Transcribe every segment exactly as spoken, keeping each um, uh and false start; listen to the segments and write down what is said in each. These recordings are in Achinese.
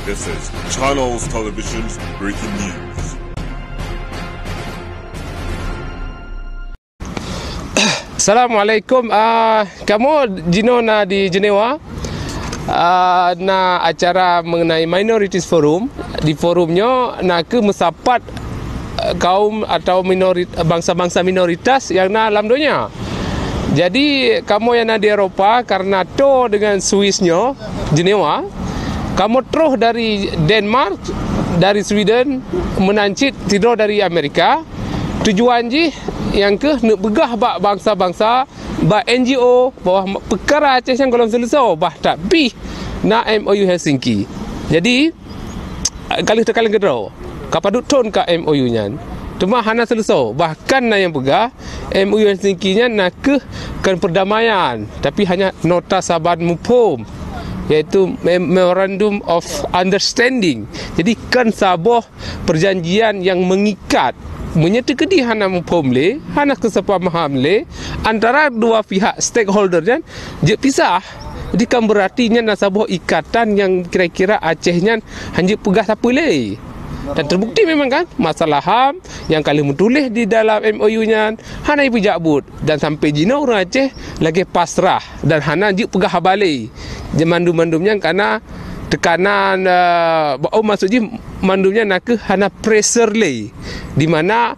This is Channels Television's breaking news. Assalamualaikum. Ah, kamoe jinoe na di Jenewa. Ah, na acara mengenai Minorities Forum. Di forum nyoe na keuh meusapat, eh, kaum atau minorit-, bansa-bansa minoritas nyang na lam donya. Jadi, kamoe nyang na di Eropa, karena toe dengan Swiss nyoe, Jenewa, kamoe troh dari Denmark, dari Sweden, meunan cit sidroe dari Amerika. Tujuan jih nyang keuh neupeugah bak bansa-bansa, bak N G O, bahwa peukara Aceh nyan gohlom seuleusoe, bah that pih na M O U Helsinki. Jadi, ka lheueh teukaleng keudroe, ka padub thon ka M O U nyan. Teuma hana seuleusoe, bahkan na nyang peugah M O U Helsinki nyan na keuh kon perdamaian, tapi hanya nota saban muphom, yaitu Mem-, Memorandum of Understanding. Jadi, kon saboh perjanjian nyang mengikat. Meunyoe teukeudi hana muphom lé, hana keusapamaham lé antara dua pihak stakeholder nyan, jeuet pisah. Jadi, kan berarti nyan na saboh ikatan nyang kira-kira Aceh nyan hanjeuet peugah sapeue lé. Dan terbukti memang kan, masalah HAM nyang ka lheueh meutuléh di dalam M O U nyan hana jipeujak buet. Dan sampai jinoe ureuëng Aceh lagée pasrah dan hana jeuet peugah haba lé. Mandum-mandum nyan kana tekanan, eh, oh, maksud jih mandum nyan nakeuh hana pressure lé, di mana,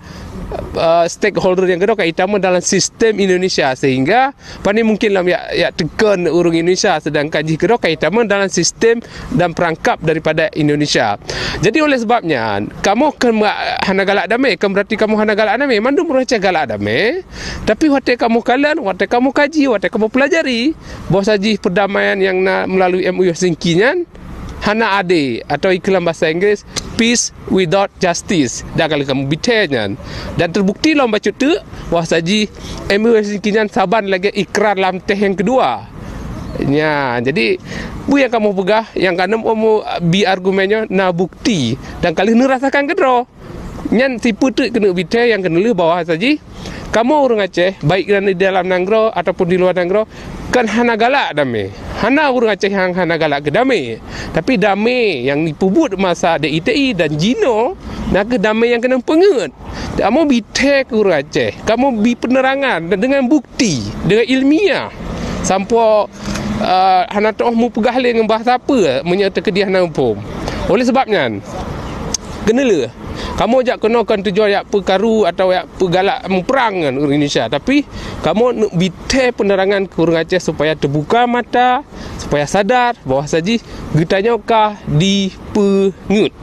eh, stakeholder nyang keudroe ka itamong dalam sistem Indonesia, sehingga pane mungkin lom yak, yak tekan ureuëng Indonesia, sedangkan jih keudroe ka itamong dalam sistem dan perangkap daripada Indonesia. Jadi, oleh sebab nyan, kamoe kan ma-, hana galak damé, kan berarti kamoe hana galak damé. Mandum ureuëng Aceh galak damé, tapi watée kamoe kalon, watée kamoe kaji, watée kamoe pelajari, bahwa sajih perdamaian nyang na melalui M O U Helsinki nyan hana adé, atau ikheun lam bahasa Inggris, peace without justice. Dan kalau kamoe bithee nyan, dan terbukti lom bacut teuk, bahwa sajih M O U Helsinki nyan saban lagée ikrar Lamteh nyang keudua. Nya, jadi, peue nyang kamoe peugah, nyang ka neubi argumen nyoe na bukti dan ka lheueh neurasakan keudroe. Nyan sipeue teuk keuneuk bithee nyang keuneulheueh bahwa sajih kamoe ureuëng Aceh, baik di dalam nanggroe ataupun di luwa nanggroe, kan hana galak damé. Hana ureuëng Aceh nyang hana galak keu damé. Tapi damé nyang jipeubuet masa D I T I dan jinoe nakeuh damé nyang keuneuk peungeuet. Kamoe bithee keu ureuëng Aceh, kamoe bi penerangan dan dengan bukti, dengan ilmiah. Sampoe, eh, hana teuoh mupeugah lé ngon bahasa peue meunyoe teukeudi hana muphom. Oleh sebab nyan, keuneulheueh, kamoe jak keunoe kon tujuan yak peukaru atawa yak peugalak muprang ngon ureuëng Indonesia, tapi kamoe neuk bithee penerangan keu ureuëng Aceh supaya teubuka mata, supaya sadar bahwa sajih geutanyoe ka dipeungeuet.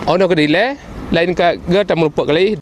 Ono keudilée, laén ka gata meureumpok kali.